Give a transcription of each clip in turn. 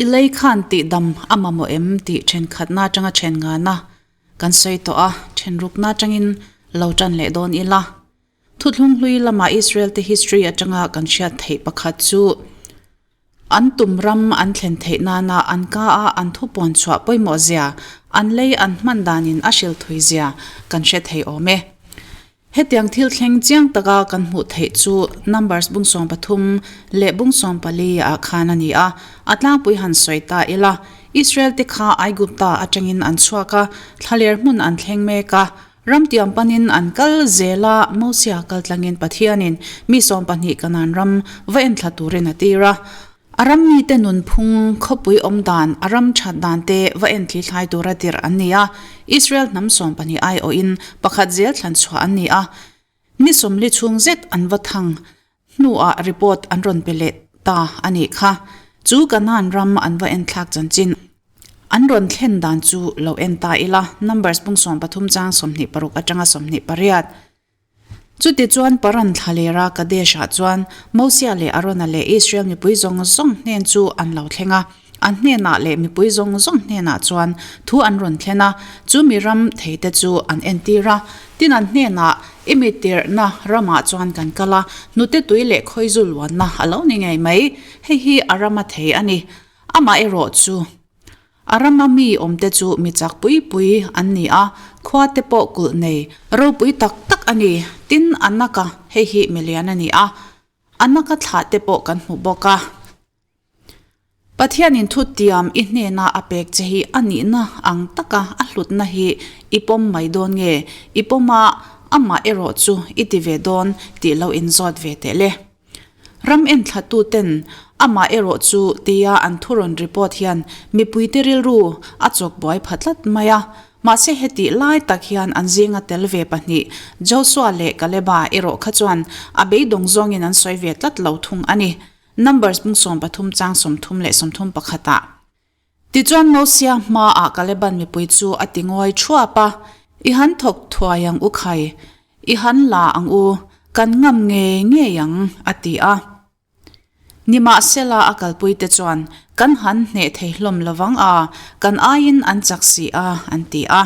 I lei khan tihdam a mamawh em tih thenkhatna atanga then ngana kan sawi tawh a, thenrukna atangin lo tan leh dawn ila. Thuthlung hlui lama Israel te history atanga kan hriat theih pakhat chu an tum ram an thlen theih nana an ka a an thupuan chhuah pawimawh zia, an lei an hman danin a hril thui zia kan hre thei awm e. Hetiang thil thleng chiang taka kan hmuh theih chu Numbers bung 13 leh bung 14 ah khan a ni a, a tlangpui han sawi ta ila, Israel te kha Aigupta atangin an chhuak a, thlaler hmun an thleng mek a, Ramtiam panin an kal zel a, Mosia kal tlangin Pathianin mi 12 Kanaan ram va enthla turin a tir a. A ram mite nunphung, khawpui awm dan, a ram that dan te va enthli thlai tura tirh an ni a. Israel hnam 12 aiawhin pakhat zel thlan chhuah an ni a. Ni 40 chhung zet an va thang hnuah report an rawn pe leh ta a nih kha. Chu Kanaan ram an va enthlak chanchin an rawn thlen dan chu lo en ta ila, Numbers bung 13 chang 26 atanga 28. Chutichuan Paran thlalera Kadesh-ah chuan Mosia leh Arona leh Israel mipui zawng zawng hnen chu an lo thleng a. An hnenah leh mipui zawng zawng hnenah chuan thu an rawn thlen a, chu mi ram theite chu an entir a. Tin an hnenah, I mi tirhna ramah chuan kan kal a, hnute tui leh khawizu luanna a lo ni ngei mai. Hei hi a rama thei a ni. Amaherawh chu, a rama mi awmte chu mi chak pui pui an ni a, khua te pawh kulh nei ropui tak tak a ni. Tin, Anaka, hei hi milian a ni a, Anaka thlah te pawh kan hmu bawk a. Pathianin thutiam i hnena a pek che hi a nihna ang taka a hlutna hi i pawm mai dawn nge? I pawm a, amah erawh chu i ti ve dawn tih lo inzawt ve teh le. Ram enthlatuten amah erawh chu tia an thu rawn report hian mipuite rilru a chawk buai pha tlat mai a. Mahse hetih lai tak hian an zinga tel ve pahnih Joshua leh Kaleba erawh kha chuan a beidawng zawngin an sawi ve tlat lo thung a ni. Numbers bung 13 chang 30 leh 31 ah. Tichuan Mosia hmaah Kaleban mipui chu a ti ngawi thuap a, I han thawk thuai ang u khai, i han la ang u, kan ngam ngei ngei ang, a ti a. Nimahsela a kalpuite chuan, Kan han hneh thei hlawm lovang a, kan aiin an chak si a, an ti a.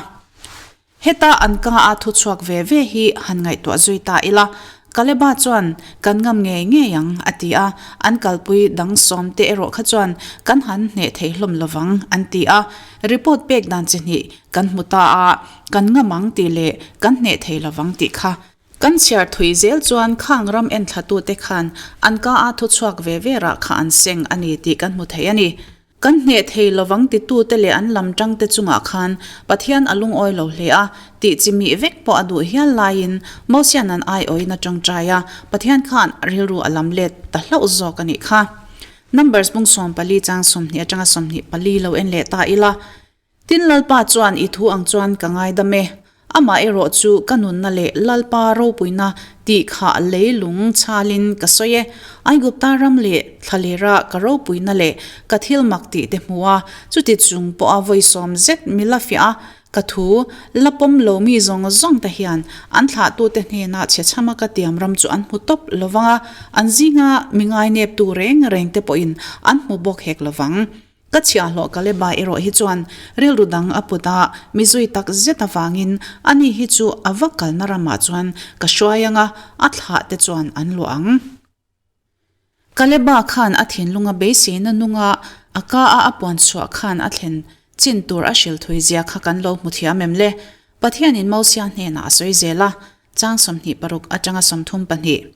Heta an ka a thu chhuak ve ve hi han ngaihtuah zui ta ila, Kaleba chuan, Kan ngam ngei ngei ang, a ti a, an kalpui dang sawm te erawh kha chuan kan han hneh thei hlawm lovang, an ti a. Report pek dan chi hnih kan hmu ta a, kan ngam ang tih leh kan hneh thei lovang tih kha. Kan chhiar thui zel chuan khang ram enthlatute khan an ka a thu chhuak ve ve rah kha an seng a ni tih kan hmu thei a ni. Kan hneh thei lovang titute leh an lam tangte chungah khan Pathian a lungawi lo hle a, tih chi mih vek pawh a duh hial laiin Mosia'n an aiawhin a tangtai a, Pathian khan a rilru a lam let ta hlauh zawk a nih kha. Numbers bung 14 chang 20 atanga 24 lo en leh ta ila. Tin Lalpa chuan i thu ang chuan ka ngaidam e. Amah erawh chu ka nunna leh Lalpa ropuina tih kha leilung chhalin ka sawi e. Aigupta ram leh thlalera ka ropuina leh ka thil mak tih te hmu a, chuti chung pawha vawi sawm zet mi la fiah a, ka thu la pawm lo mi zawng zawng te hian an thlahtute hnenah chhechhama ka tiam ram chu an hmu tawp lovang a, an zinga mi ngaineptu reng reng te pawhin an hmu bawk hek lovang. Ka chhiahhlawh Kaleba erawh hi chuan rilru dang a put a, mi zui tak zet avangin ani hi chu a va kalna ramah chuan ka hruai ang a, a thlah te chuan an luah ang. Kaleba khan a thinlunga beiseina nunga a ka a a puan chhuah khan a thlen chin tur a hrilh thui zia kha kan lo hmu thiam em le? Pathianin Mosia hnenah a sawi zel a, chang 26 atanga 32.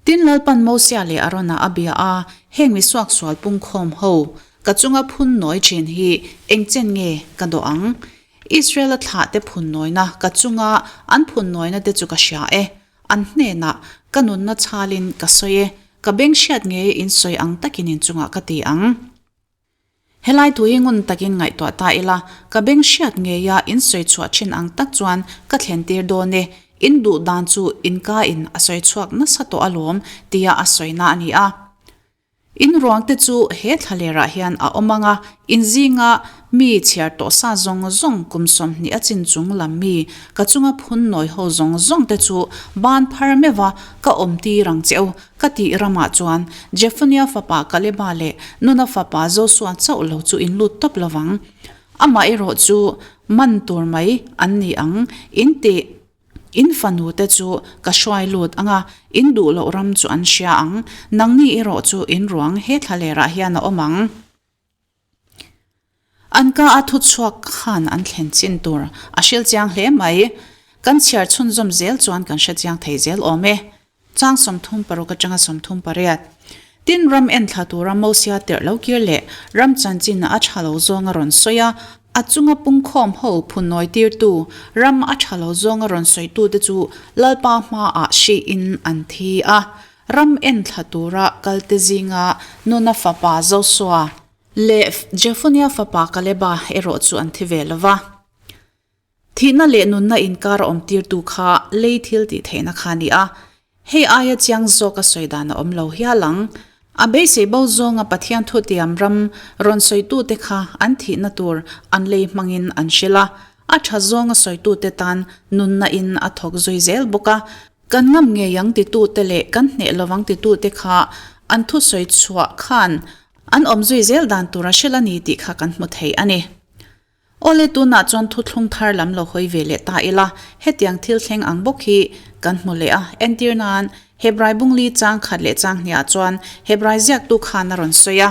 Tin, Lalpan Mosia leh Arona a bia a, Heng mi suaksual pungkhawm ho, ka chunga phun nawi thin hi eng chen nge ka dawh ang? Israel-a thlahte phun nawina ka chunga an phun nawina te chu ka hria e. An hnenah ka nunna chhalin ka sawi e, ka beng hriat nge in sawi ang takin in chungah ka ti ang. Helai thu hi ngun takin ngaihtuah ta ila, ka beng hriat ngeia in sawi chhuah thin ang tak chuan ka thlen tir dawn e, in duh dan chu in ka in a sawi chhuak nasa tawh alawm tia a sawina a ni a. In ruangte chu he thlalerah hian a awm ang a, in zinga mi chhiar tawh sa zawng zawng kum 20 a chin chung lam mi ka chunga phun nawi ho zawng zawng te chu ban phar meuh a ka awm tir ang che u ka tih ramah chuan Jefunia fapa Kaleba leh Nuna fapa Josua chauh lo chu in lut tawp lo vang. Amah erawh chu man tur mai an ni ang in tih. In fanu te chu ka hruai lut ang a, in duh loh ram chu an hria ang. Nangni erawh chu in ruang he thlalerah hian a awm ang. An ka a thuchhuak khan an thlen chin tur a hril chiang hle mai. Kan chhiar chhunzawm zel chuan kan hre chiang thei zel awm e. Chang 36 atanga 38. Tin, ram enthla tura Mosia tirh lo kir leh ram chanchin a tha lo zawnga rawn sawi a, a chunga pungkhawm ho phunnawi tirtu, ram a tha lo zawnga rawn sawitute chu Lalpa hmaah hriin an thi a. Ram enthla tura kalte zinga Nuna fapa Josua leh Jefunia fapa Kaleba erawh chu an thi ve lo va. Thihna leh nunna inkar a awmtirtu kha lei thil tih theihna kha a ni a, hei aia chiang zawk a sawi dan a awm lo hial ang. A beisei bo zawnga Pathian thutiam ram rawn sawitute kha an thihna tur an lei hmangin an hrilh a, a tha zawnga sawitute tan nunna in a thawk zui zel bawk a. Kan ngam ngei ang titute leh kan hneh lovang titute kha an thusawi chhuah khan an awm zui zel dan tur a hrilh a ni tih kha kan hmu thei a ni. Awle tunah chuan thuthlung thar lam lo hawi ve leh ta ila, hetiang thil thleng ang bawk hi kan hmu leh a. Entir nan, Hebrai bungli chang khat leh chang hniah chuan Hebrai ziaktu khan a rawn sawi a.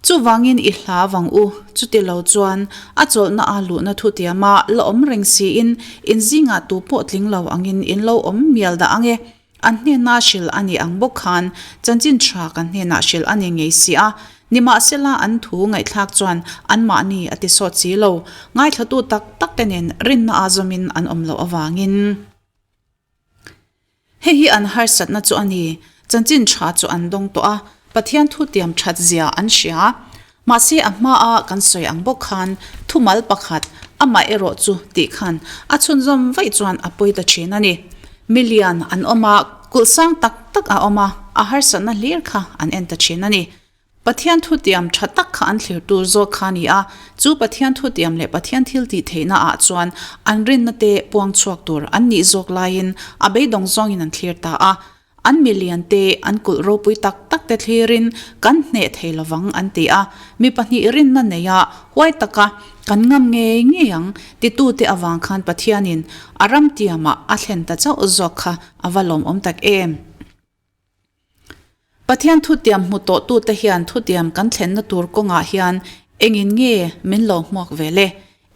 Chuvangin i hla vang u, chuti lo chuan a chawlhna a luhna thutiama la awm reng siin in zingah tu pawh tling lo angin in lo awm mial dah ang e. An hnena hrilh a nih ang bawk khan chanchin tha kan hnenah hrilh a ni ngei si a, nimahsela an thu ngaihthlak chuan anmahni a ti sawt si lo, ngaithlatu tak tak te nen rinna a zawmin an awm loh avangin. Hei hi an harsatna chu a ni, chanchin tha chu an dawng tawh a, Pathian thutiam that zia an hria. Mahse a hmaa kan sawi ang bawk khan thumal pakhat amah erawh chu tih khan a chhunzawm vaih chuan a pawi ta thin a ni. Milian an awm a, kulh sang tak tak a awm a, a harsatna hlir kha an en ta thin a ni. Pathian thutiam tha tak kha an thlir tur zawk kha a ni a, chu Pathian thutiam leh Pathian thil tih theihna ah chuan an rinna te puang chhuak tur an nih zawk laiin a beidawng zawngin an thlir ta a. An milian te, an kulh ropui tak tak te thlirin kan hneh thei lovang an ti a, mi pahnih rinna neia huai taka kan ngam ngei ngei ang titute avang khan Pathianin a ram tiamah a thlen ta chauh zawk kha a va lawmawm tak em. Pathian thutiam hmu tawhtute hian thutiam kan thlenna tur kawngah hian engin nge min lo hmuak ve le?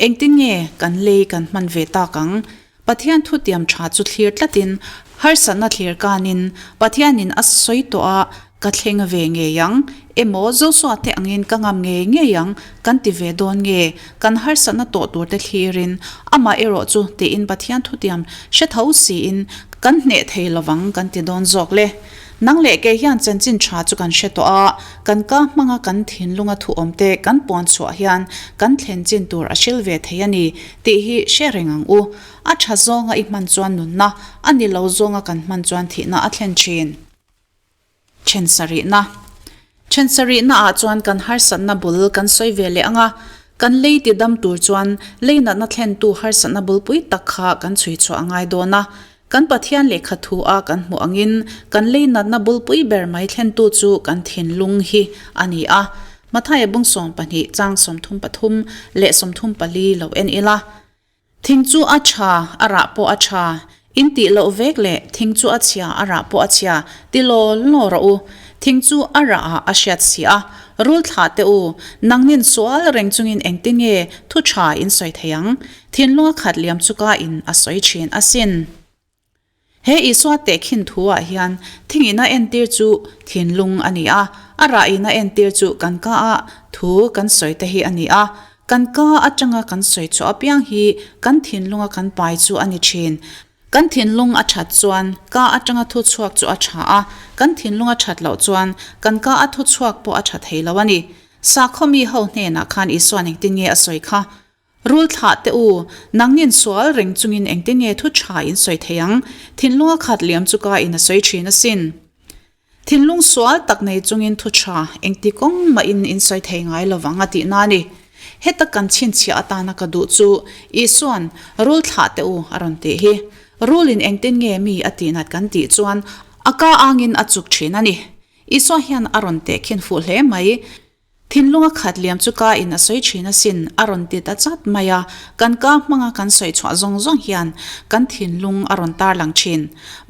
Engtin nge kan lei kan hman ve tak ang? Pathian thutiam tha chu thlir tlatin, harsatna thlir kanin Pathianin a sawi tawh a, ka thleng ve ngei ang, emaw Joshua te angin ka ngam ngei ngei ang kan ti ve dawn nge? Kan harsatna tawh turte thlirin, amah erawh chu tiin Pathian thutiam hre tho siin kan hneh thei lovang kan ti dawn zawk le. Nang leh kei hian chanchin tha chu kan hre tawh a, kan ka hmanga kan thinlunga thu awmte kan puan chhuah hian kan thlen chin tur a hril ve thei a ni tih hi hre reng ang u. A tha zawnga i hman chuan nunna, a ni lo zawnga kan hman chuan thihna a thlen thin. Then sarihna. Then sarihna ah chuan kan harsatna bul kan sawi ve leh ang a, kan lei ti dam tur chuan lei natna thlentu harsatna bulpui tak kha kan chhui chhuah a ngai dawn a, Kan Pathian lehkha thu a kan hmuh angin kan lei natna bulpui ber mai thlentu chu kan thinlung hi a ni a. Mathaia bung 12 chang 33 leh 34 lo en ila. Thing chu a tha, a rah pawh a tha. In tih loh vek leh thing chu a chhia, a rah pawh a chhia ti law law rawh u. Thing chu a rah ah a hriat si a. Rul thlah teh u, nangnin sual reng chungin engtinge thu tha in sawi thei ang? Thinlunga khat liam chu ka in a sawi thin asin. He Isua tehkhin thu ah hian thingin a entir chu thinlung a ni a, a rah in a entir chu kan ka ah thu kan sawi te hi a ni a. Kan ka atanga kan sawi chhuah apiang hi kan thinlunga kan pai chu a ni thin. Kan thinlung a that chuan ka atanga thu chhuak chu a tha a, kan thinlung a that loh chuan kan ka a thu chhuak pawh a tha thei lo a ni. Sakhaw mi ho hnenah khan Isuan engtin nge a sawi kha? Rul thlah teh u, nangnin sual reng chungin engtin nge thu tha in sawi thei ang? Thinlunga khat liam chu ka in a sawi thin asin. Thinlung sual tak nei chungin thu tha engti kawng mahin in sawi thei ngai lovang a tihna a ni. Heta kan chhinchhiah atana ka duh chu Isua'n rul thlah teh u a rawn tih hi. Rulin engtin nge mi a tihnat kan tih chuan a ka angin a chuk thin a ni. Isua hian a rawn tehkhin fuh hle mai. Thinlung a khat liam chu ka in a sawi thin asin, a rawn ti ta chat mai a, kan ka hmanga kan sawi chhuah zawng zawng hian kan thinlung a rawn tarlang thin.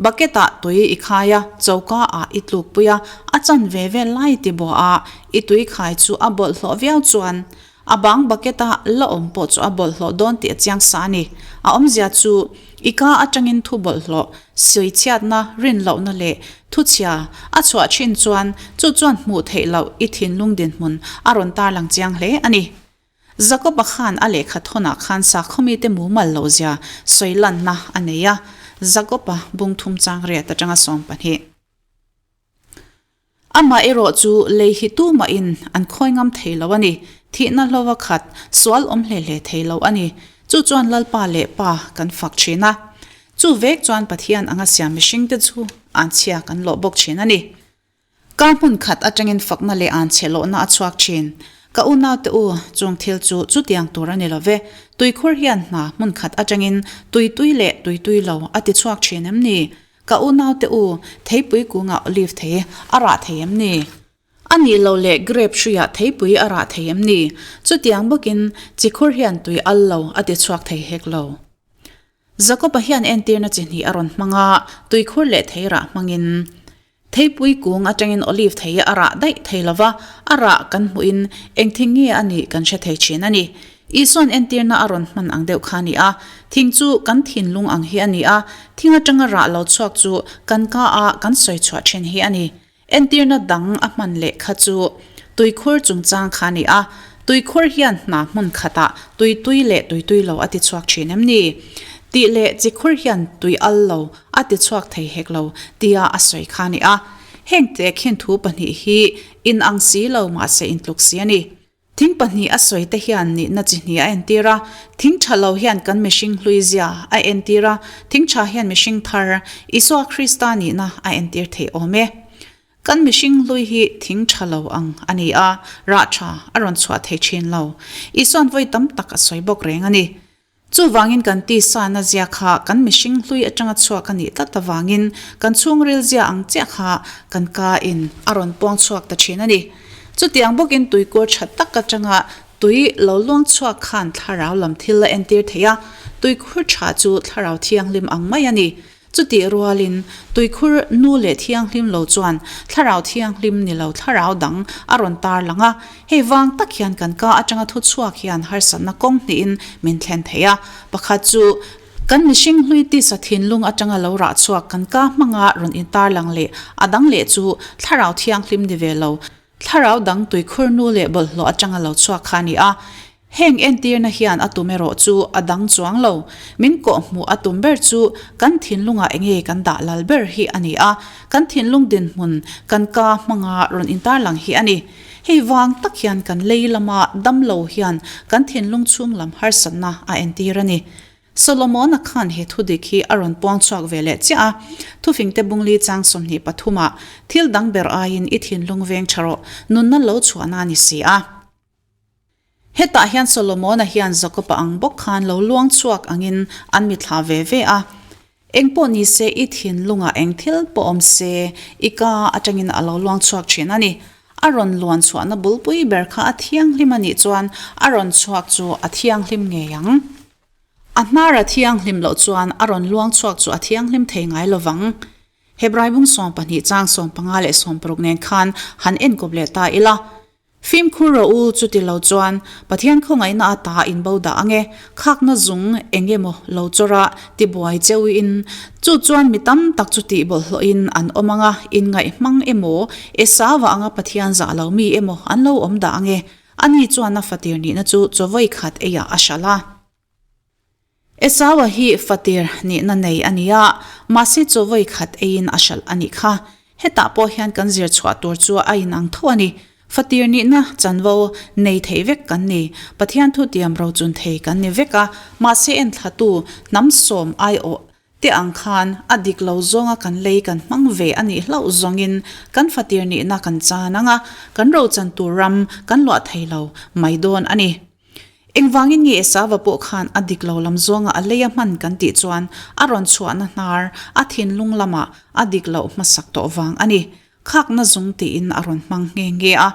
Bucket ah tui i khai a, choka ah i tluk pui a, a chan ve ve lai ti bawh a, i tui khai chu a bawlhhlawh viau chuan a bang bucket a la awm pawh chu a bawlhhlawh dawn tih a chiang sa a ni. A awmzia chu i ka atangin thu bawlhhlawh Sawichhiatna, rinlohna leh thuchhia a chhuah thin chuan chu chuan hmuh theih loh i thinlung dinhmun a rawn tarlang chiang hle a ni. Jakob-a khan a lehkha thawnah khan sakhawmite mumal lohzia sawi lanna a nei a, Jakob-a bungthum chang riat atanga 12. Amah erawh chu lei hi tumahin an khawi ngam thei lo a ni. Thihna hlova khat sual awm hle hle thei lo a ni. Chu chuan Lalpa leh Pa kan fak thin a. Chu vek chuan Pathian anga siam mihringte chu anchhia kan lawh bawk thin a ni. Kar hmun khat atangin fakna leh anchhe lawhna a chhuak thin. Ka unaute u, chung thil chu chutiang tur a ni lo ve. Tuikhur hian hna hmun khat atangin tui tui leh tui tui lo a ti chhuak thin em ni? Ka unaute u, theipui kungah olive thei a rah thei em ni? A nih loh leh grape hruiah theipui a rah thei em ni? Chutiang bawkin chikhur hian tui al lo a ti chhuak thei hek lo. Jakoba hian entirna chi hnih a rawn hmang a, tuikhur leh thei rah hmangin. Theipui kung atangin olive thei a rah daih thei lo va, a rah kan hmuhin eng thing nge a nih kan hre thei thin a ni. Isua'n entirna a rawn hman ang deuh kha a ni a, thing chu kan thinlung ang hi a ni a, thing atanga rah lo chhuak chu kan ka a kan sawi chhuah thin hi a ni. Entirna dang a hman leh kha chu tuikhur chungchang kha a ni a, tuikhur hian hna hmun khatah tui tui leh tui tui lo a ti chhuak thin em ni? Tih leh chikhur hian tui al lo a ti chhuak thei hek lo tia a sawi kha a ni a. Heng tehkhin thu pahnih hi inang si lo mahse intluk si a ni. Thing pahnih a sawi te hian nihna chi hnih a entir a, thing tha lo hian kan mihring hlui zia a entir a, thing tha hian mihring thar, Isua Krista nihna a entir thei awm e. Kan mihring hlui hi thing tha lo ang a ni a, rah tha a rawn chhuah thei thin lo. Isua'n vawi tam tak a sawi bawk reng a ni. Chuvangin kan tisa na zia kha kan mihring hlui atanga chhuak a nih tlat avangin kan chhungril zia ang chiah kha kan ka in a rawn puang chhuak ta thin a ni. Chutiang bawkin tuikur tha tak atanga tui lo luang chhuak khan thlarau lam thil a entir thei a, tuikhur tha chu thlarau thianghlim ang mai a ni. Chutih rualin, tuikhur nu leh thianghlim lo chuan thlarau thianghlim ni lo thlarau dang a rawn tar lang a. Hei vang tak hian kan ka atanga thu chhuak hian harsatna kawng hnihin min thlen thei a. Pakhat chu, kan mihring hlui tisa thinlung atanga lo rah chhuak kan ka hmanga rawn intar lang leh a dang leh chu thlarau thianghlim ni ve lo thlarau dang tuikhur nu leh bawlhhlawh atanga lo chhuak kha a ni a. Heng entirna hian a tum erawh chu a dang chuang lo. Min kawhhmuh a tum ber chu kan thinlungah enge kan dah lal ber hi a ni a, kan thinlung dinhmun kan ka hmanga rawn intarlang hi a ni. Hei vang tak hian kan lei lama damlo hian kan thinlung chhung lam harsatna a entir a ni. Solomon-a khan he thudik hi a rawn puang chhuak ve leh chiah a, Thufingte bungli chang 23 ah, Thil dang ber aiin i thinlung veng tha rawh, nunna lo chhuahna a ni si a. Hetah hian Solomona hian Jakoba ang bawk khan lo luang chhuak angin an mithla ve ve a. Eng pawh ni se i thinlungah eng thil pawh awm se i ka atangin a lo luang chhuak thin a ni. A rawn luan chhuahna bulpui ber kha a thianghlim a nih chuan a rawn chhuak chu a thianghlim ngei ang. A hnar a thianghlim loh chuan a rawn luang chhuak chu a thianghlim thei ngai lovang. Hebrai bung 12 chang 15 leh 16 nen khan han enkawp leh ta ila. Fimkhur rawh u, chuti lo chuan Pathian khawngaihna ata in bo dah ange, khakna zung eng emaw lo chawr a tibuai cheuin, chu chuan mi tam tak chu tih bawlhhlawhin an awm anga, inngaih hmang emaw, Esauva anga Pathian zah lo mi emaw an lo awm dah ange, ani chuan a fatir nihna chu chawvawi khat eiah a hralh a. Esaua hi fatir nihna nei a ni a, mahse chaw vawi khat eiin a hralh a nih kha. Hetah pawh hian kan zir chhuah tur chu a inang tho a ni. Fatir nihna chanvo nei thei vek kan ni. Pathian thutiam rochun thei kan ni vek a, mahse enthlatu hnam sawm aiawh. Te ang khan a dik lo zawnga kan lei kan hmang ve a nih hlauh zawngin kan fatir nihna kan chan ang a, kan rochan tur ram kan luah thei lo mai dawn a ni. Engvangin nge Esava pawh khan a dik lo lam zawnga a lei a hman kan tih chuan a rawn chhuahna hnar a thinlung lamah a dik loh hmasak tawh vang a ni. Khakna zung tiin a rawn hmang nghe nghe a,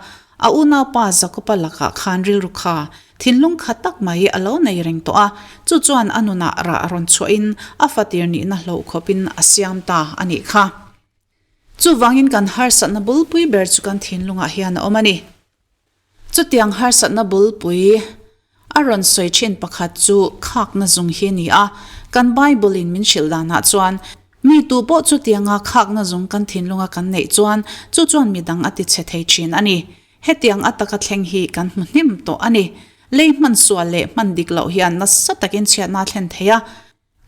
a unaupa Jakopa lakah khan rilru kha thinlung kha tak mai a lo nei reng tawh a, chu chuan a nunah rah a rawn chhuahin a fatir nihna hloh khawpin a siam ta a nih kha. Chuvangin kan harsatna bulpui ber chu kan thinlungah hian a awm a ni. Chutiang harsatna bulpui a rawn sawi thin pakhat chu khakna zung hi a ni a, kan Bible-in min hrilh danah chuan mi tu pawh chutianga khakna zung kan thinlunga kan neih chuan chu chuan midang a tichhe thei thin a ni. Hetiang a taka thleng hi kan hmu hnem tawh a ni. Lei hman sual leh hman dik loh hian nasa takin chhiatna a thlen thei a.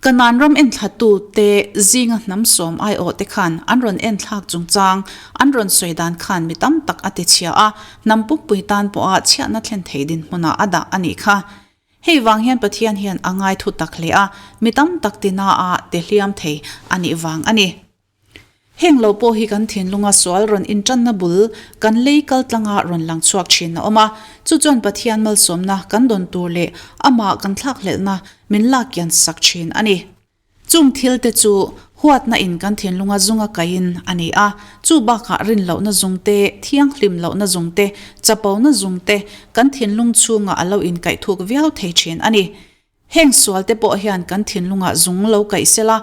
Kanaan ram enthlatute zinga hnam sawm aiawhte khan an rawn enthlak chungchang an rawn sawi dan khan mi tam tak a tichhia a, hnam pumpui tan pawha chhiatna thlen thei dinhmunah a dah a nih kha. Hei vang hian Pathian hian a ngai thu tak hle a, mi tam tak tina-a tehliam thei a nih vang a ni. Heng lo pawh hi kan thinlunga sual rawn intanna bul kan lei kal tlanga rawn lang chhuak thin a awm a, chu chuan Pathian malsawmna kan dawn tur leh amah kan thlakhlelhna min lak kian sak thin a ni. Chung thil te chu huatna in kan thinlunga zunga kaiin a ni a, chu bakah rin lohna zung te, thianghlim lohna zung te, chapona zung te kan thinlung chhungah a lo inkaihthuk viau thei thin a ni. Heng sualte pawh hian kan thinlungah zung lo kaih sela,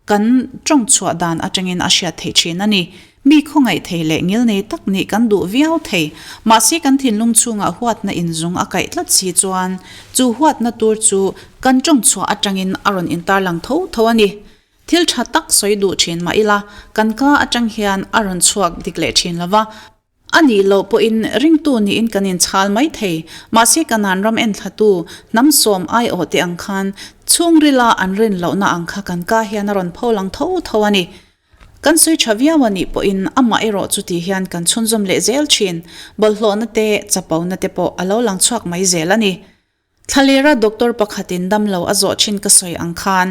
kan tawng chhuah dan atangin a hriat theih thin a ni. Mi khawngaih thei leh ngilnei tak nih kan duh viau thei. Mahse kan thinlung chhungah huatna in zung a kaih tlat si chuan chu huatna tur chu kan tawng chhuah atangin a rawn intarlang tho tho a ni. Thil tha tak sawi duh thin mah ila, kan ka atang hian a rawn chhuak dik leh thin lova. A nih loh pawhin ringtu niin kan inchhal mai thei. Mahse Kanaan ram enthlatu hnam sawm aiawh te ang khan chhungrila an rin lohna ang kha kan ka hian a rawn pho lang tho tho a ni. Kan sawi tha viau a nih pawhin amah erawh chuti hian kan chhunzawm leh zel thin. Bawlhhlawhna te, chapona te pawh a lo lang chhuak mai zel a ni. Thlalera doctor pakhatin damlo a zawh thin ka sawi ang khan,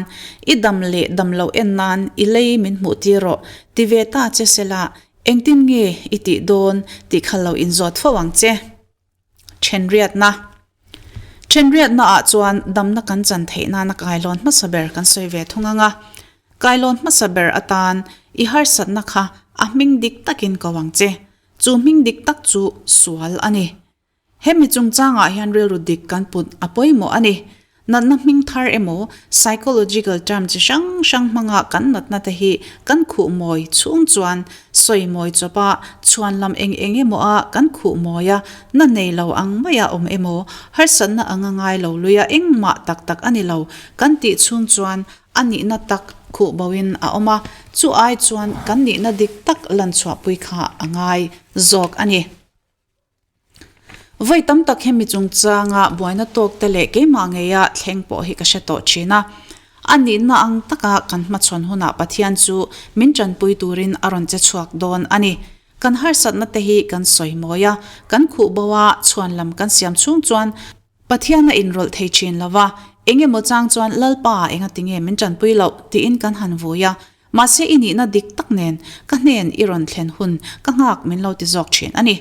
I dam leh dam loh en nan i lei min hmuh tir rawh, ti ve ta che sela, engtin nge i tih dawn tih kha lo inzawt fo ang che. Thenriatna Thenriatna ah chuan damna kan chan theih nana kailawn hmasa ber kan sawi ve thung ang a. Kailawn hmasa ber atan i harsatna kha a hming dik takin ko ang che. Chu hming dik tak chu sual a ni. Hemi chungchangah hian rilru dik kan put a pawimawh a ni. Natna hming thar emaw, psychological term chi hrang hrang hmanga kan natna te hi kan khuh mawi chhung chuan sawi mawi chawpa chhuan lam eng eng emaw a kan khuh mawi a, na nei lo ang maia awm emaw, harsatna anga ngai lo luia engmah tak tak a ni lo kan tih chhung chuan a nihna tak khuh boin a awm a, chu ai chuan kan nihna dik tak lanchhuahpui kha a ngai zawk a ni. Vawi tam tak hemi chungchanga buaina tawk te leh keimah ngeia thleng pawh hi ka hre tawh thin a. A nihna ang taka kan hmachhawn hunah Pathian chu min tanpui turin a rawn che chhuak dawn a ni. Kan harsatna te hi kan sawi mawi a, kan khuh bo a, chhuan lam kan siam chhung chuan Pathian a inrawlh thei thin lo va, eng emaw chang chuan Lalpa engati nge min tanpui loh tiin kan han vui a, mahse i nihna dik tak nen ka hnen i rawn thlen hun ka nghak min lo ti zawk thin a ni.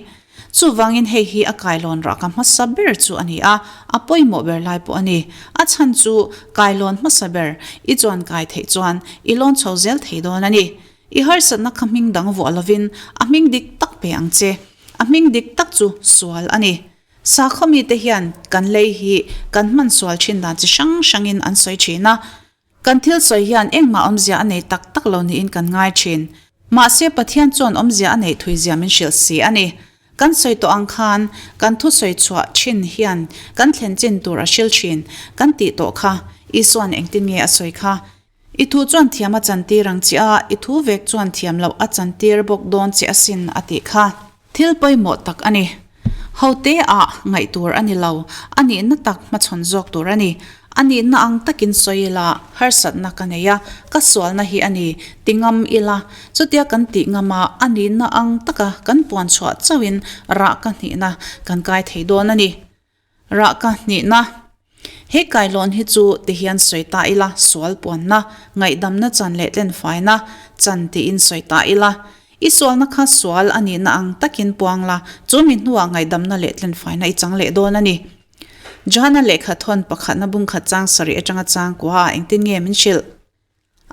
Chuvangin hei hi a kailawn rah ka hmasa ber chu a ni a, a pawimawh ber lai pawh a ni. A chhan chu kailawn hmasa ber i chuan kai theih chuan i lawn chho zel thei dawn a ni. I harsatna kha hming dang vuah lovin a hming dik tak pe ang che. A hming dik tak chu sual a ni. Sakhaw mite hian kan lei hi kan hman sual thin dan chi hrang hrangin an sawi thin a. Kan thil sawi hian engmah awmzia a nei tak tak lo niin kan ngai thin. Mahse Pathian chuan awmzia a neih thuizia min hrilh si a ni. Kan sawi tawh ang khan kan thusawi chhuah thin hian kan thlen chin tur a hril thin kan tih tawh kha Isua'n engtin nge a sawi kha? I thu chuan thiam a chantir ang che a, i thu vek chuan thiam loh a chantir bawk dawn che asin a tih kha. Thil pawimawh tak a ni. Hote ah ngaih tur a ni lo, a nihna tak hmachhawn zawk tur a ni. A nihna ang takin sawi ila, harsatna ka nei a, ka sualna hi a ni, ti ngam ila. Chutia kan tih ngam a, a nihna ang taka kan puan chhuah chauhin rah ka hnihna kan kai thei dawn a ni. Rah ka hnihna. He kailawn hi chu tihian sawi ta ila, sual puanna, ngaihdamna chan leh tlenfaina chan tiin sawi ta ila. I sualna kha sual a nihna ang takin puang la, chu mi hnuah ngaihdamna leh tlenfaina i chang leh dawn a ni. Johana lehkha thawn pakhatna bungkhat chang sarih atanga chang kuaah engtin nge min hrilh?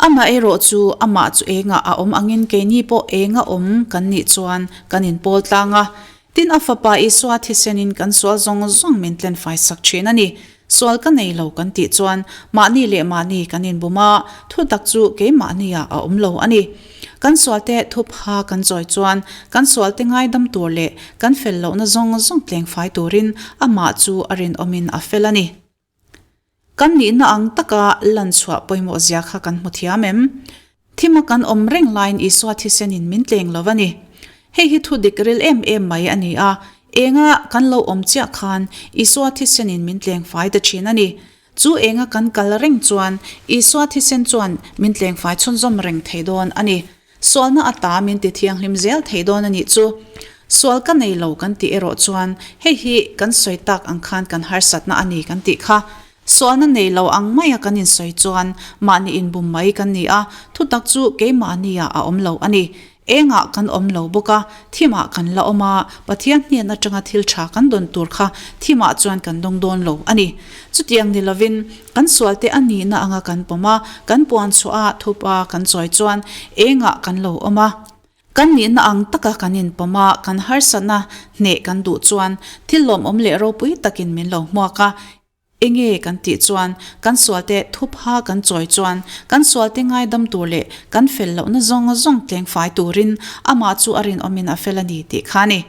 Amah erawh chu amah chu engah a awm angin keini pawh enga awm kan nih chuan kan inpawl tlang a. Tin a Fapa Isua thisenin kan sual zawng zawng min tlenfai sak thin a ni. Sual ka nei lo kan tih chuan mahni leh mahni kan inbum a, thutak chu keimahniah a awm lo a ni. Kan sualte thupha kan chawi chuan kan sualte ngaidam tur leh kan fel lohna zawng zawng tlengfai turin amah chu a rinawmin a fel a ni. Kan nihna ang taka lan chhuah pawimawh zia kha kan hmu thiam em? Thima kan awm reng laiin Isua thisenin min tleng lo a ni. Hei hi thu dik ril em em mai a ni a, enga kan lo awm chiah khan Isua thisenin min tleng fai ta thin a ni. Chu enga kan kal reng chuan Isua thisen chuan min tleng fai chhunzawm reng thei dawn a ni. Sualna ata min ti thianghlim zel thei dawn a nih chu. Sual ka nei lo kan tih erawh chuan hei hi kan sawi tak ang khan kan harsatna a ni kan tih kha. Sualna nei lo ang maia kan insawi chuan mahni inbum mai kan ni a, thutak chu keimahnia a awm lo a ni. Engah kan awm lo bawk a, thimah kan la awm a, Pathian hnen atanga thil tha kan dawn tur kha thimah chuan kan dawng dawn lo a ni. Chutiang ni lovin Kan sualte a nihna anga kan pawm a, kan puan chhuah a, thup a, kan chawi chuan engah kan lo awm a. Kan nihna ang taka kan inpawm a, kan harsatna hneh kan duh chuan thil lawmawm leh ropui takin min lo hmuak a. Enge kan tih chuan kan sualte thup ha kan chawi chuan kan sualte ngaidam tur leh kan fel lohna zawng zawng tlengfai turin amah chu a rinawmin a fel a ni tih kha a ni.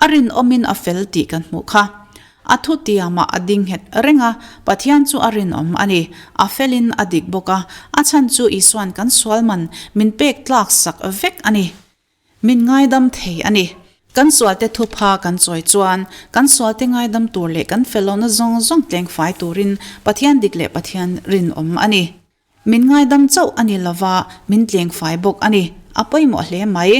A rinawmin a fel tih kan hmuh kha. A thutiamah a ding nghet reng a, Pathian chu a rinawm a ni. A felin a dik bawk a, a chhan chu Isua'n kan sual man min pek tlak sak vek a ni. Min ngaidam thei a ni. Kan sualte thupha kan chawi chuan kan sualte ngaidam tur leh kan fellohna zawng zawng tlengfai turin Pathian dik leh Pathian rinawm a ni. Min ngaidam chauh a ni lova, min tlengfai bawk a ni. A pawimawh hle mai.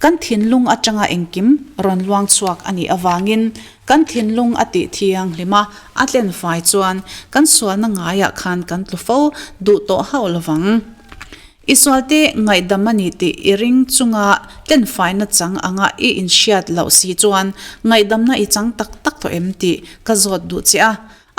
Kan thinlung atanga engkim rawn luang chhuak a nih avangin kan thinlung a tih thianghlim a, a tlenfai chuan kan sualna ngaiah khan kan tlu fo duh tawh hauh lovang. I sualte ngaihdam a ni tih i ring chunga tlenfaina chang anga i inhriat loh si chuan ngaihdamna i chang tak tak tawh em tih ka zawt duh che a.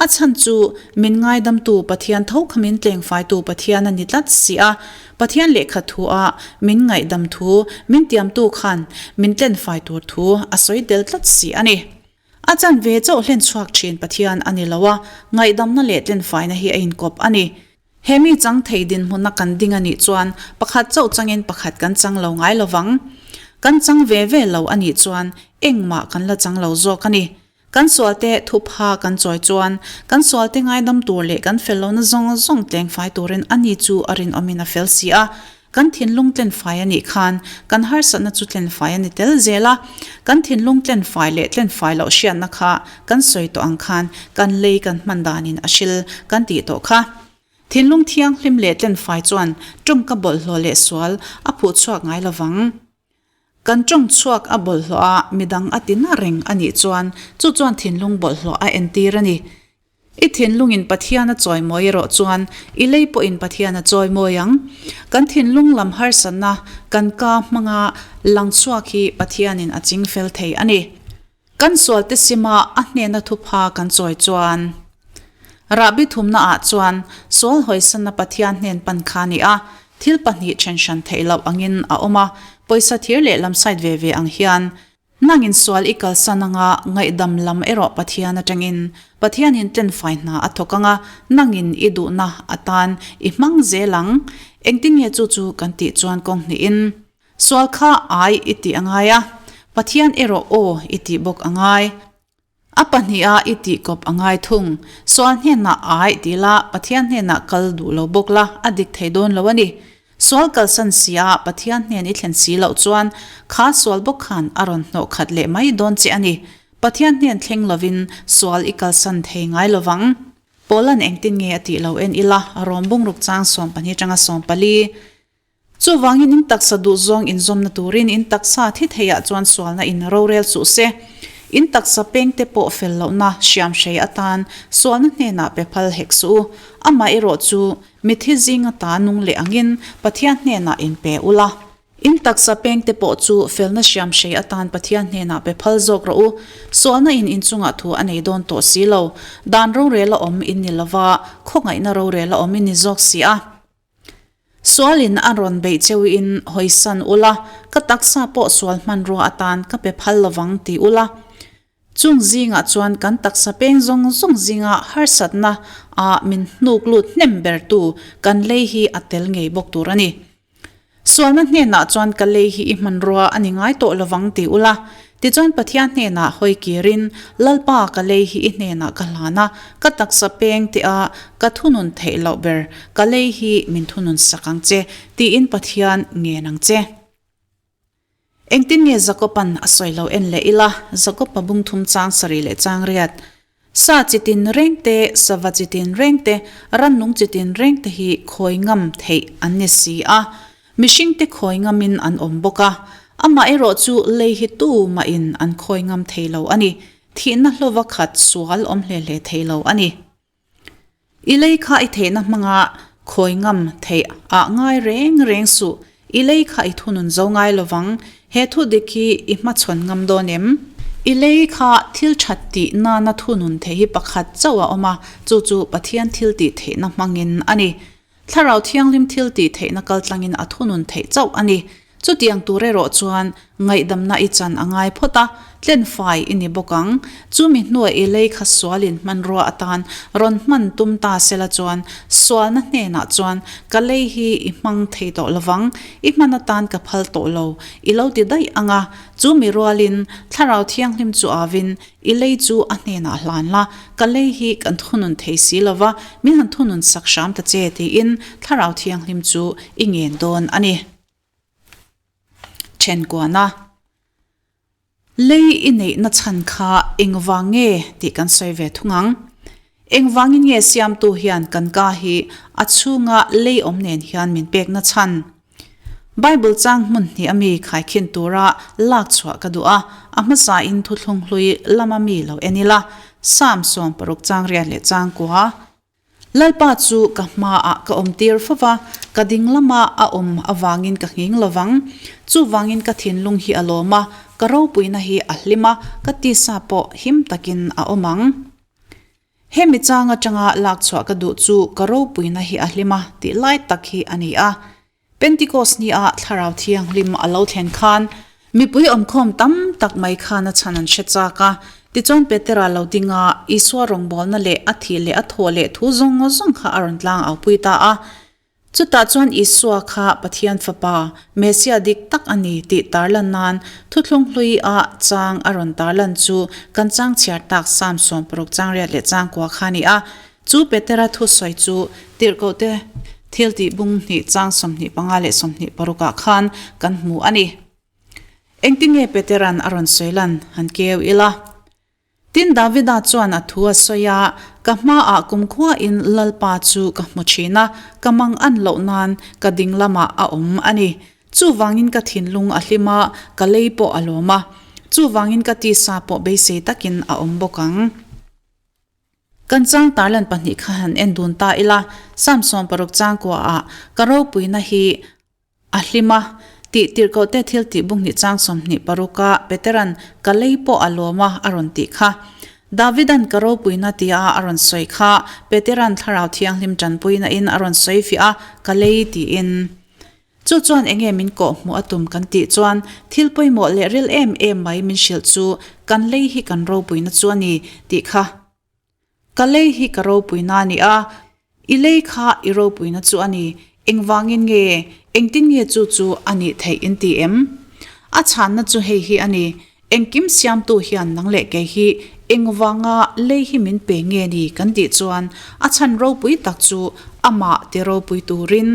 A chhan chu min ngaidamtu Pathian tho kha min tlengfaitu Pathian a ni tlat si a. Pathian lehkha thu a min ngaihdam thu min tiamtu khan min tlenfai tur thu a sawi tel tlat si a ni. A chan ve chauh hlen chhuak thin Pathian a ni lo a, ngaihdamna leh tlenfaina hi a inkawp a ni. He mi chang thei dinhmuna kan ding a nih chuan pakhat chauh changin pakhat kan chang lo ngai lo vang. Kan chang ve ve lo a nih chuan engmah kan la chang lo zawk a ni. Kan sualte thupha kan chawi chuan kan sualte ngaidam tur leh kan fel lohna zawng zawng tlengfai turin ani chu a rinawmin a fel si a. Kan thinlung tlenfai a nih khan kan harsatna chu tlenfai a ni tel zel a. Kan thinlung tlenfai leh tlenfai loh hriatna kha kan sawi tawh ang khan kan lei kan hman danin a hril kan tih tawh kha. Thinlung thianghlim leh tlenfai chuan tawngka bawlhhlawh leh sual a phuh chhuak ngai lovang. Kan tawng chhuak a bawlhhlawh a, midang a ti na reng a nih chuan chu chuan thinlung bawlhhlawh a entir a ni. I thinlungin Pathian a chawimawi erawh chuan i lei pawhin Pathian a chawimawi ang. Kan thinlung lam harsatna kan ka hmanga lang chhuak hi Pathianin a ching fel thei a ni. Kan sualte sima a hnena thupha kan chawi chuan rahbi thumnaah chuan sual hawisanna Pathian hnen pan kha a ni a, thil pahnih then hran theih loh angin a awm a, pawisa thir leh lam side ve ve ang hian. Nangin sual i kalsan anga ngaihdam lam erawh Pathian atangin Pathianin tlenfai hna a thawk anga nangin i duhna atan i hmang zel ang. Engtin nge chu chu kan tih chuan kawng hnihin Sual kha ai i tih a ngai a, Pathian erawh aw i tih bawk a ngai. A pahniha i tih kawp a ngai thung. Sual hnenah ai ti la, Pathian hnenah kal duh lo bawk la, a dik thei dawn lo a ni. Sual kalsan si a, Pathian hnen i thlen si loh chuan kha sual bawk khan a rawn hnawh khat leh mai dawn che a ni. Pathian hnen thleng lovin sual i kalsan thei ngai lovang. Paula'n engtin nge a tih lo en ila, Rom bungruk chang 12 atanga 14. Chuvangin in taksa duhzawng inzawmna turin in taksa thi theiah chuan sualna in rorel suh se. In taksa pengte pawh fel lohna hriamhrei atan sualna hnenah pe phal hek suh u. Amaherawh chu mithi zinga ta nung leh angin Pathian hnenah inpe ula. In taksa pengte pawh chu felna hriamhrei atan Pathian hnenah pe phal zawk rawh u. Sualna in inchungah thu a nei dawn tawh si lo. Dan rorel a awm in ni lova, khawngaihna rorel a awm in ni zawk si a. Sualin a rawn beih cheuin hawisan ula, ka taksa pawh sual hmanrua atan ka pe phal lovang ti ula. Chung zingah chuan kan taksa peng zawng zawng zinga harsatna ah min hnuk lut hnem bertu kan lei hi a tel ngei bawk tur a ni. Sualna hnenah chuan ka lei hi i hmanrua a ni ngai tawh lovang ti ula. Tichuan Pathian hnenah hawi kirin, Lalpa ka lei hi i hnenah ka hlan a, ka taksa peng teh a, ka thunun theih loh ber, ka lei hi min thunun sak ang che, tiin Pathian ngen ang che. Engtin nge Jakoba'n a sawi lo en leh ila, Jakoba bung thum chang sarih leh chang riat. Sa chi tin reng te, sava chi tin reng te, rannung chi tin reng te hi khawi ngam theih an ni si a. Mihringte khawi ngamin an awm bawk a. Amaherawh chu lei hi tu mahin an khawi ngam thei lo a ni. Thihna hlova khat sual awm hle hle thei lo a ni. I lei kha i theihna hmanga khawi ngam theih ah ngai reng reng suh. I lei kha i thunun zo ngai lovang. He thu dik hi i hmachhawn ngam dawn em? I lei kha thil that tih nana thunun theih hi pakhat chauh a awm a, chu chu Pathian thil tih theihna hmangin a ni. Thlarau Thianghlim thil tih theihna kaltlangin a thunun theih chauh a ni. Chutiang tur erawh chuan ngaihdamna i chan a ngai phawt a, tlenfai i ni bawk ang. Chumi hnuah i lei kha sualin hmanrua atan rawn hman tum ta sela chuan sualna hnenah chuan ka lei hi i hmang thei tawh lovang, i hman atan ka phal tawh lo, i lo ti daih ang a. Chumi rualin Thlarau Thianghlim chu avin I lei chu a hnenah hlan la, ka lei hi kan thunun thei si lo va, min han thunun sak hram ta che tiin Thlarau Thianghlim chu i ngen dawn a ni. Thenkuana, Lei i neihna chhan kha engvang nge tih kan sawi ve thung ang. Engvangin nge Siamtu hian kan ka hi a chhunga lei awm nen hian min pekna chhan? Bible chang hmun hnih ami khaikhin tura lak chhuah ka duh a, a hmasain thuthlung hlui lama mi lo en ila, Psalm 60 chang riat leh chang kua. Lalpa chu ka hmaah ka awm tir fo va, ka ding lama a awm avangin ka nghing lo vang. Chuvangin ka thinlung hi a lawm a, ka ropuina hi a hlim a, ka tisa pawh him takin a awm ang. Hemi chang atanga lak chhuah ka duh chu ka ropuina hi a hlim a tih lai tak hi a ni a. Pentikos ni a Thlarau Thianghlim a lo thlen khan mipui awmkhawm tam tak mai khan a chhan an hre chak a. Tichuan Petera lo ding a, Isua rawngbawlna leh a thih leh a thawh leh thu zawng zawng kha a rawn tlang aupui ta a. Chutah chuan Isua kha Pathian Fapa, Messiah dik tak a ni tih tarlan nan Thuthlung hlui a chang a rawn tarlan chu kan chang chhiar tak Psalm 60 chang riat leh chang kua kha a ni a. Chu Petera thusawi chu Tirhkohte thiltih bung hnih chang 25 leh 26 ah khan kan hmu a ni. Engtinge Petera'n a rawn sawi lan han keu ila? Tin, Davida chuan a thu a sawi a, Ka hmaah kumkhuain Lalpa chu ka hmu thin a, ka mang an loh nan ka ding lamah a awm a ni. Chuvangin ka thinlung a hlim a, ka lei pawh a lawm a. Chuvangin ka tisa pawh beisei takin a awm bawk ang. Kan chang tarlan pahnih kha han en dun ta ila, Psalm 60 chang kuaah ka ropuina hi A hlim a, tih tirhkohte thil tih bung hnih chang 26 a Petera'n ka lei pawh a lawm a a rawn tih kha. Davida'n ka ropuina tia a rawn sawi kha Petera'n Thlarau Thianghlim tanpuina in a rawn sawi fiah a, ka lei tiin. Chu chuan enge min kawh hmuh a tum kan tih chuan thil pawimawh leh ril em em mai min hrilh chu kan lei hi kan ropuina chu a ni tih kha. Ka lei hi ka ropuina a ni a, i lei kha i ropuina chu a ni. Engvangin nge, engtin nge chu chu a nih theih in ti em? A chhanna chu hei hi a ni, Engkim siamtu hian nang leh kei hi engvanga lei hi min pe nge ni kan tih chuan a chhan ropui tak chu amah ti ropui turin,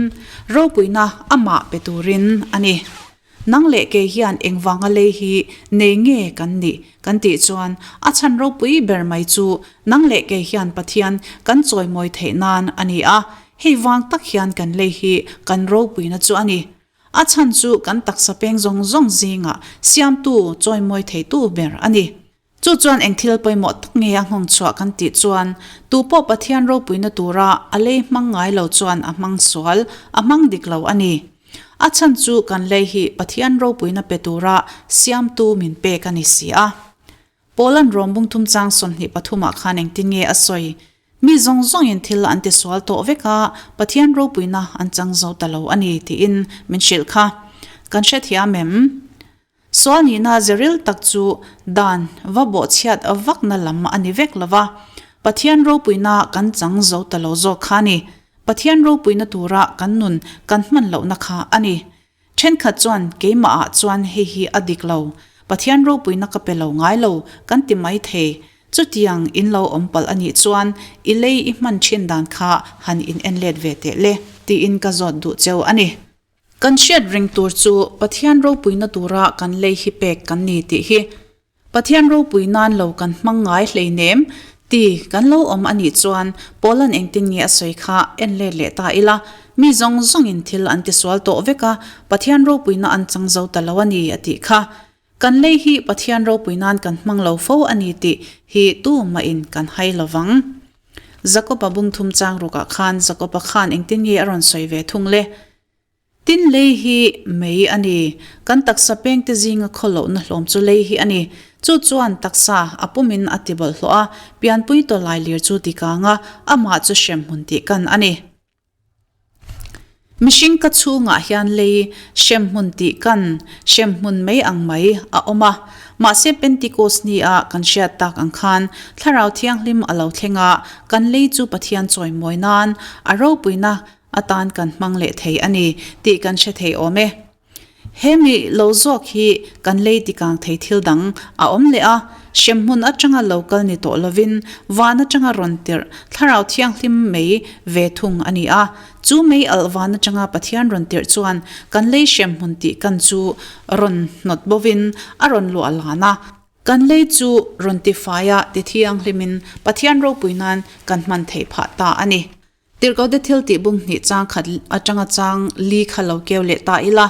ropuina amah pe turin a ni. Nang leh kei hian engvanga lei hi nei nge kan nih kan tih chuan a chhan ropui ber mai chu nang leh kei hian Pathian kan chawimawi theih nan a ni a, hei vang tak hian kan lei hi kan ropuina chu a ni. A chhan chu kan taksa peng zawng zawng zingah siamtu chawimawi theitu ber a ni. Chu chuan eng thil pawimawh tak nge a nghawng chhuah kan tih chuan, tupawh Pathian ropuina tura a lei hmang ngai lo chuan a hmang sual, a hmang dik lo a ni. A chhan chu kan lei hi Pathian ropuina pe tura siamtu min pek a ni si a. Paula'n Rom bungthum chang 23 ah khan engtin nge a sawi? Mi zawng zawngin thil an tisual tawh vek a, Pathian ropuina an chang zo ta lo a ni tiin min hrilh kha. Kan hrethiam em? Sual nihna zeril tak chu dan va bawhchhiat vakna lam a ni vek lo va, Pathian ropuina kan chang zo ta lo zawk kha a ni. Pathian ropuina tura kan nun kan hman lohna kha a ni. Thenkhat chuan keimahah chuan hei hi a dik lo, Pathian ropuina ka pe lo ngai lo kan ti mai thei. Chutiang in lo awm palh a nih chuan i lei i hman thin dan kha han in en let ve teh le tiin ka zawt duh cheu a ni. Kan hriat reng tur chu Pathian ropuina tura kan lei hi pek kan ni tih hi Pathian ropui nan lo kan hmang ngai hleinem ti kan lo awm a nih chuan Paula'n engtin nge a sawi kha en let leh ta ila, mi zawng zawngin thil an tisual tawh vek a, Pathian ropuina an chang zo ta lo a ni a tih kha. Kan lei hi Pathian ropui nan kan hmang lo fo a ni tih hi tu mahin kan hai lo vang. Jakob-a bungthum chang rukah khan Jakob-a khan engtin nge a rawn sawi ve thung le? Tin lei hi mei a ni. Kan taksa pengte zinga khaw lohna hlawm chu lei hi a ni. Chu chuan taksa a pumin a ti bawlhhlawh a, pianpui tawlai lir chu ti kang a, amah chu hremhmun tih kan a ni. Mihring ka chhungah hian lei hremhmun tih kan, hremhmun mei ang mai a awm a. Mahse Pentikos ni a kan hriat tak ang khan Thlarau Thianghlim a lo thleng a, kan lei chu Pathian chawimawi nan a ropuina atan kan hmang leh thei a ni tih kan hre thei awm e. He mi lo zawk hi kan lei tikang thei thil dang a awm leh a, hremhmun atanga lo kal ni tawh lovin van atanga rawn tirh Thlarau Thianghlim mei ve thung a ni a. Chu mei alh van atanga Pathian rawn tirh chuan kan lei hremhmun tih kan chu rawn hnawt bovin a rawn luah lan a. Kan lei chu rawn tifai a ti thianghlimin Pathian ropui nan kan hman theih phah ta a ni. Tirhkohte thil tih bung hnih chang khat atanga chang li kha lo keu leh ta ila.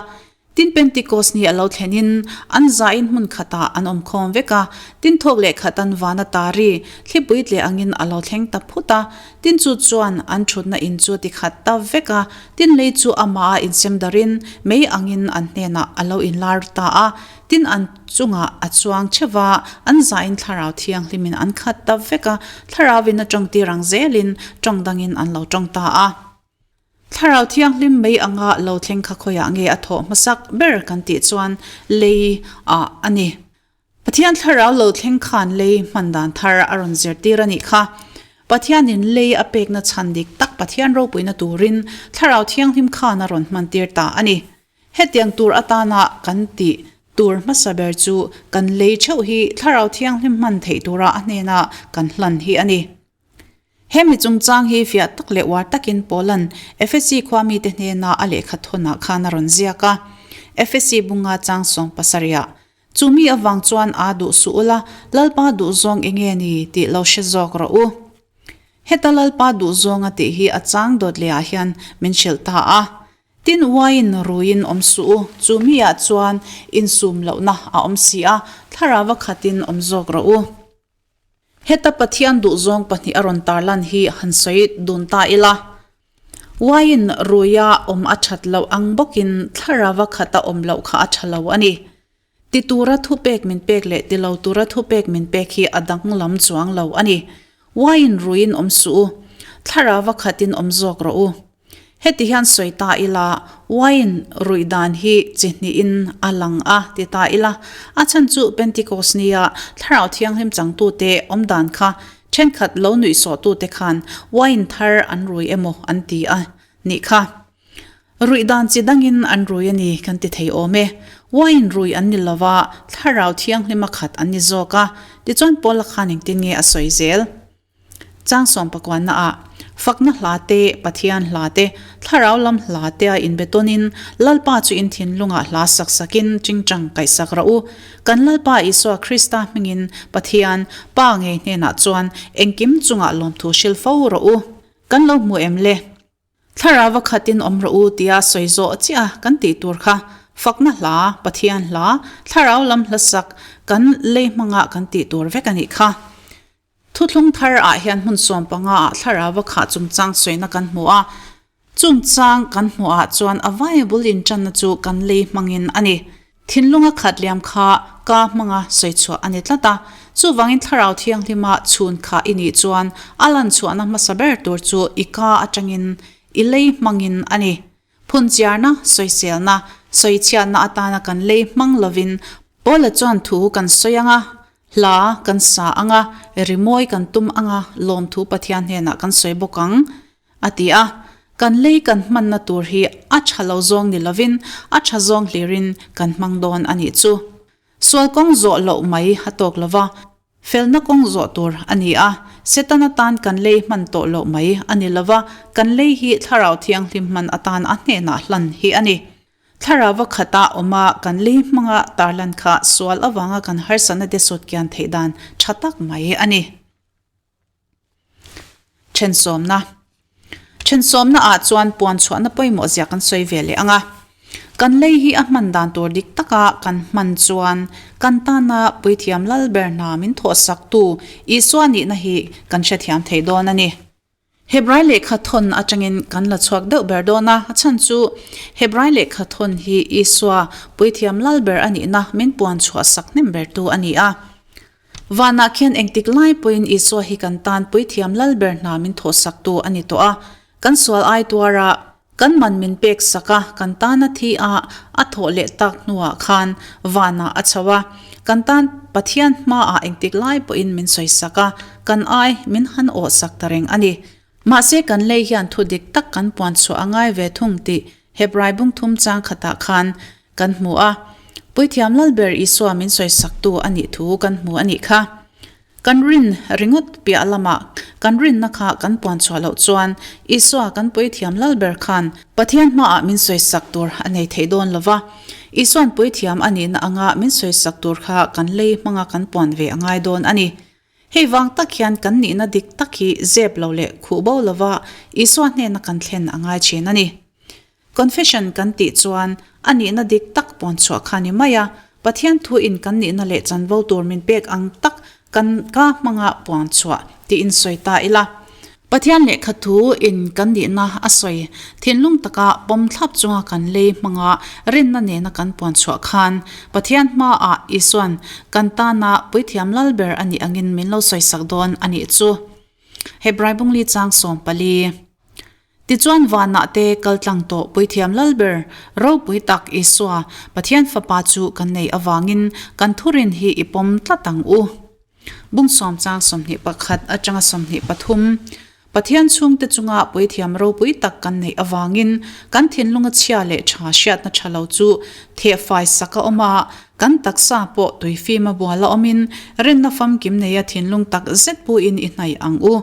Tin Pentikos ni a lo thlenin an zain hmun khatah an awm khawm vek a, tin thawk leh khat an van a ta ri, thlipui tleh angin a lo thleng ta phut a, tin chu chuan an thutna in chu ti khat ta vek a, tin lei chu amah a insem darin mei angin an hnenah a lo inlar ta a, Tin, an chungah a chuang theuh va, an zain Thlarau Thianghlimin an khat ta vek a, Thlarauin a tawng tir ang zelin tawng dangin an lo tawng ta a. Thlarau Thianghlim mei anga lo thleng kha khawiah nge a thawh hmasak ber kan tih chuan lei ah a ni. Pathian Thlarau lo thleng khan lei hman dan thar a rawn zirtir a nih kha. Pathianin lei a pekna chhan dik tak Pathian ropuina turin Thlarau Thianghlim khan a rawn hmantir ta a ni. Hetiang tur atana kan tih tur hmasa ber chu kan lei theuh hi Thlarau Thianghlim hman theih tura a hnena kan hlan hi a ni. Hemi chungchang hi fiah tak leh uar takin Paula'n Efesi khua mite hnena a lehkha thawnah khan a rawn ziak a. Efesi bunga chang sawng pasarihah, Chu mi avang chuan aa duh suh ula, Lalpa duhzawng enge ni tih lo hre zawk rawh u. Heta Lalpa duhzawnga tih hi a chang dawt lehah hian min hrilh ta a. Tin uaiin ruiin awm suh u, chu miah chuan insum lohna a awm si a, thlarava khatin awm zawk rawh u. Heta Pathian duhzawng pahnih a rawn tarlan hi han sawi dun ta ila. Uaiin ruia awm a that loh ang bawkin thlarava khata awm loh kha a tha lo a ni. Ti tura thupek min pek leh ti lo tura thupek min pek hi a danglam chuang lo a ni. Uaiin ruiin awm suh u, thlarava khatin awm zawk rawh u. Heti hian sawi ta ila, uaiin ruih dan hi chi hnihin a lang a ti ta ila, a chhan chu Pentikos nia Thlarau Thianghlim changtute awm dan kha thenkhat lo nuihsawhtute khan uaiin thar an rui emaw an ti a nih kha. Ruih dan chi dangin an rui a ni kan ti thei awm e. Wine rui an ni lo va, Thlarau Thianghlima khat an ni zawk a. Tichuan Paula khan engtin nge a sawi zel? Chang sawm pakuanna ah, Fakna hla te, Pathian hla te, Thlarau lam hla te a inbe tawnin Lalpa chu in thinlungah hla sak sakin tingtang kaihsak rawh u. Kan Lalpa Isua Krista hmingin Pathian, Pa ngei hnenah chuan engkim chungah lawmthu hrilh fo rawh u. Kan lo hmu em le? Thlarau va khatin awm rawh u tia sawi zawh chiah kan tih tur kha. Fakna hla, Pathian hla, thlarau lam hla sak kan lei hmanga kan tih tur vek a nih kha. Thuthlung thar ah hian hmun 15 ah thlarau a khah chungchang sawina kan hmu a, chungchang kan hmuh ah chuan a vaia bul intanna chu kan lei hmangin a ni. Thinlunga khat liam kha ka hmanga sawi chhuah a ni tlat a, chuvangin thlarau thianghlima chhun kha i nih chuan a lan chhuahna hmasa ber tur chu i ka atangin i lei hmangin a ni. Phunchiarna, sawiselna, sawichhiatna atana kan lei hmang lovin Paula chuan thu kan sawi ang a, hla kan sa ang a, rimawi kan tum ang a, lawmthu Pathian hnenah kan sawi bawk ang, a ti a. Kan lei kan hmanna tur hi a tha lo zawng ni lovin a tha zawng hlirin kan hmang dawn a nih chu. Sual kawng zawh loh mai a tawk lova, Felna kawng zawh tur a ni a, Setana tan kan lei hman tawh loh mai a ni lova, kan lei hi Thlarau Thianghlim hman atan a hnenah hlan hi a ni. Thlarauva khata awma kan lei hmanga tarlan kha sual avanga kan harsatna te sawt kian theih dan tha tak mai a ni. Thensawmna. Thensawmna ah chuan puan chhuahna pawimawh zia kan sawi ve leh ang a. Kan lei hi a hman dan tur dik taka kan hman chuan kan tana puithiam lal ber hna min thawhsaktu Isua nihna hi kan hrethiam thei dawn a ni. Hebrai lehkha thawn atangin kan la chhuak deuh ber dawn a, a chhan chu Hebrai lehkha thawn hi Isua puithiam lal ber a nihna min puan chhuahsak hnem bertu a ni a. Vanah khian engtik lai pawhin Isua hi kan tan puithiam lal ber hna min thawhsaktu a ni tawh a, kan sual ai tuara kan man min pek sak a, kan tana thi a a thawh leh tak hnuah khan vanah a chho a, kan tan Pathian hmaah engtik lai pawhin min sawisak a, kan ai min han awhsak ta reng a ni. Mahse kan lei hian thu dik tak kan puan chhuah a ngai ve thung tih Hebrai bung thum chang khatah khan kan hmu a. Puithiam Lalber Isua min sawisaktu a nih thu kan hmu a nih kha. Kan rin ringawt piah lamah kan rinna kha kan puan chhuah loh chuan Isua kan Puithiam Lalber khan Pathian hmaah min sawisak tur a nei thei dawn lo va. Isuan Puithiam a nihna anga min sawisak tur kha kan lei hmanga kan puan ve a ngai dawn a ni. Hei vang tak hian kan nihna dik tak hi zep lo leh khuh bo lova Isua hnena kan thlen a ngai thin a ni. Confession kan tih chuan a nihna dik tak pawn chhuah kha ni mai a, Pathian thu in kan nihna leh chanvo tur min pek ang tak kan ka hmanga puan chhuah tiin sawi ta ila. Pathian lehkha thu in kan nihna a sawi thinlung taka pawm thlap chunga kan lei hmanga rinna nena kan puan chhuah khan Pathian hmaah Isuan kan tana puithiam lal ber a nih angin min lo sawisak dawn a nih chu. Hebrai bungli chang 14. Tichuan vanah te kal tlang tawh puithiam lal ber ropui tak Isua Pathian Fapa chu kan nei avangin kan thurin hi i pawm tlat ang u. Bung sawm chang 21 atanga 23, Pathian chhungte chunga puithiam ropui tak kan neih avangin kan thinlunga chhia leh tha hriatna tha lo chu thehfai sak a awm a, kan taksa pawh tuifima bual a awmin rinna famkim neia thinlung tak zet puin i hnaih ang u.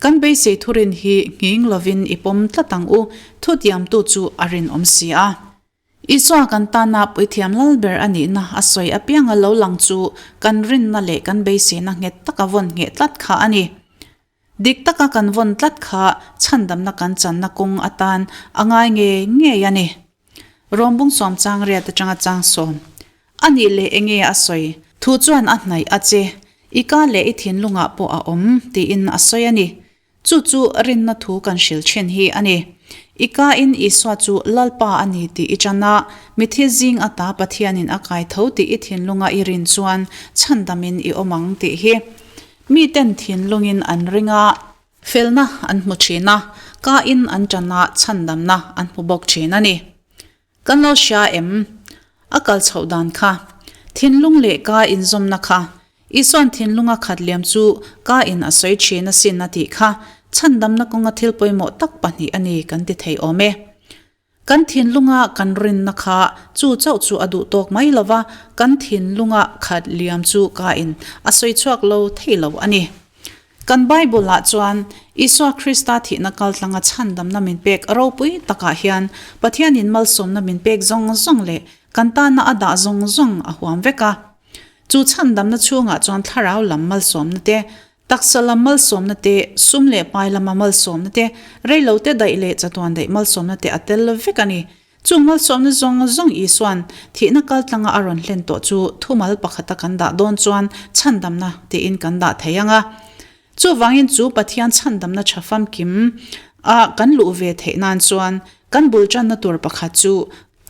Kan beisei thurin hi nghing lovin i pawm tlat ang u, thutiamtu chu a rinawm si a. Isua kan tana puithiam lal ber a nihna a sawi apianga lo lang chu kan rinna leh kan beiseina nghet taka vawn ngheh tlat kha a ni. Dik taka kan vawn tlat kha chhandamna kan channa kawng atan a ngai ngei ngei a ni. Rom bung sawm chang riat atanga chang sawm a nih leh enge a sawi? Thu chuan a hnaih a che, i ka leh i thinlungah pawh a awm tiin a sawi a ni. Chu chu rinna thu kan hril thin hi a ni. I kain Isua chu Lalpa a ni tih i tan a, mithi zing ata Pathianin a kai tho tih i thinlunga i rin chuan chhandamin i awm ang tih hi. Miten thinlungin an ring a, felna an hmu thin a, kain an tan a, chhandamna an hmu bawk thin a ni. Kan lo hria em? A kal chhoh dan kha. Thinlung leh ka inzawmna kha. Isuan thinlunga khat liam chu ka in a sawi thin asin a tih kha chhandamna kawnga thil pawimawh tak pahnih a ni kan ti thei awm e. Kan thinlunga kan rinna kha chu chauh chu a duh tawk mai lo va, kan thinlunga khat liam chu ka in a sawi chhuak lo thei lo a ni. Kan Bible-ah chuan Isua Krista thihna kaltlanga chhandamna min pek ropui takah hian Pathianin malsawmna min pek zawng zawng leh kan tana a dah zawng zawng a huam vek a. Chu chhandamna chhungah chuan thlarau lam malsawmna te, taksa lam malsawmna te, sum leh pai lama malsawmna te, reilote daih leh chatuan daih malsawmna te a tel vek a ni. Chung malsawmna zawng zawng Isua'n thihna kaltlanga a rawn hlen tawh chu thumal pakhata kan dah dawn chuan chhandamna tiin kan dah thei ang a. Chuvangin chu Pathian chhandamna tha famkim a kan luh ve theih nan chuan kan bul tanna tur pakhat chu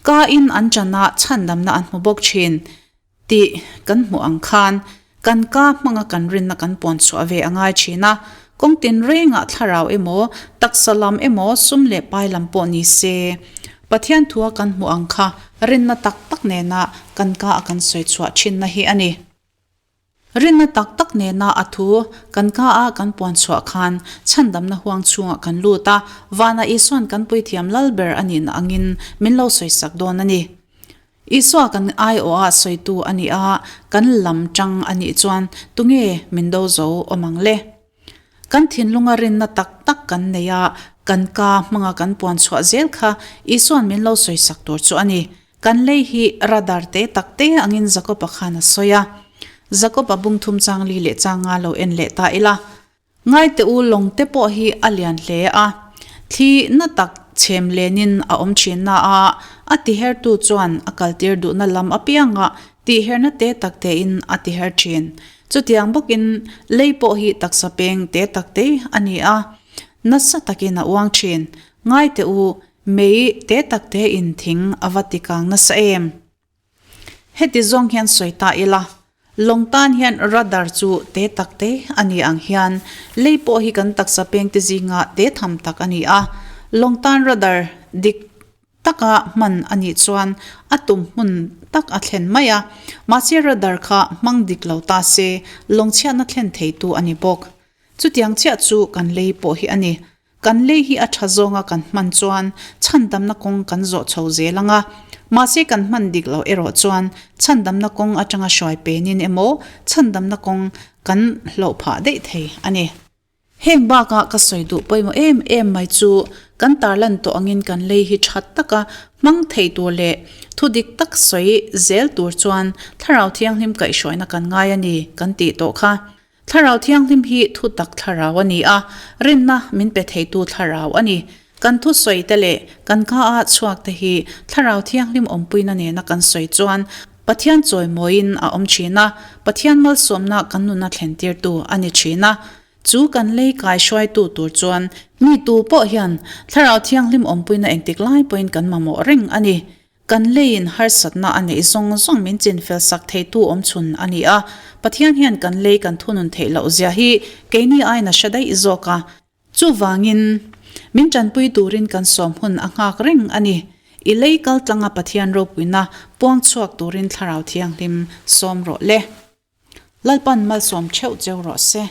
ka in an tana chhandamna an hmu bawk thin tih kan hmuh ang khan kan ka hmanga kan rinna kan puan chhuah ve a ngai thin a. Kawng tinrengah thlarau emaw, taksa lam emaw, sum leh pai lam pawh ni se, Pathian thua kan hmuh ang kha rinna tak tak nena kan ka a kan sawi chhuah thinna hi a ni. Rinna tak tak nena a thu kan ka a kan puan chhuah khan chhandamna huang chhungah kan lut a, vanah Isua'n kan puithiam lal ber a nihna angin min lo sawisak dawn a ni. Isua kan aiawha sawitu a nih a, kan lam tang a nih chuan tunge min do zo awm ang le? Kan thinlunga rinna tak tak kan nei a, kan ka hmanga kan puan chhuah zel kha Isua'n min lo sawisak tur chu a ni. Kan lei hi radar te tak te angin Jakob-a khan a sawi a. Jakob-a bung thum chang li leh chang nga lo en leh ta ila. Ngaite u lawng te pawh hi a lian hle a, thli na tak chhem lenin a awm thin na a, a tihertu chuan a kaltir duhna lam apiangah tihherna te tak tein a tiher thin. Chutiang bawkin lei pawh hi taksa peng te tak te a ni a, nasa takin a uang thin. Ngaite u Mei te tak te in thing a va ti kang nasa em? Heti zawng hian sawi ta ila, lawng tan hian radar chu te tak te a ni ang hian lei pawh hi kan taksa peng te zinga te tham tak a ni a. Lawng tan radar dik taka hman a nih chuan a tum hmun tak a thlen mai a, mahse radar kha hmang dik lo ta se lawng chhiatna thlen theitu a ni bawk. Chutiang chiah chu kan lei pawh hi a ni. Kan lei hi a tha zawnga kan hman chuan chhandamna kawng kan zawh chho zel ang a, mahse kan hman dik loh erawh chuan chhandamna kawng atanga hruai penin emaw chhandamna kawng kan hloh phah daih thei a ni. Heng bakah ka sawi duh pawimawh em em mai chu kan tarlan tawh angin kan lei hi tha taka hmang thei tur leh thu dik tak sawi zel tur chuan Thlarau Thianghlim kaihhruaina kan ngai a ni kan tih tawh kha. Thlarau Thianghlim hi thutak thlarau a ni a, rinna min pe theitu thlarau a ni. Kan thusawi te leh kan ka a chhuak te hi Thlarau Thianghlim awmpuina nena kan sawi chuan Pathian chawimawiin a awm thin a, Pathian malsawmna kan nuna thlentirtu a ni thin a. Chu kan lei kai hruaitu tur chuan mi tu pawh hian Thlarau Thianghlim awmpuina engtik lai pawhin kan mamawh reng a ni. Kan leiin harsatna a neih zawng zawng min chinfel sak theitu awm chhun a ni a, Pathian hian kan lei kan thunun theih loh zia hi keini aiin a hre daih zawk a. Chuvangin, min tanpui turin kan sawm hun a nghak reng a ni. I lei kal tlanga Pathian ropuina puang chhuak turin Thlarau Thianghlim sawm rawh le. Lalpan malsawm theuh cheu rawh se.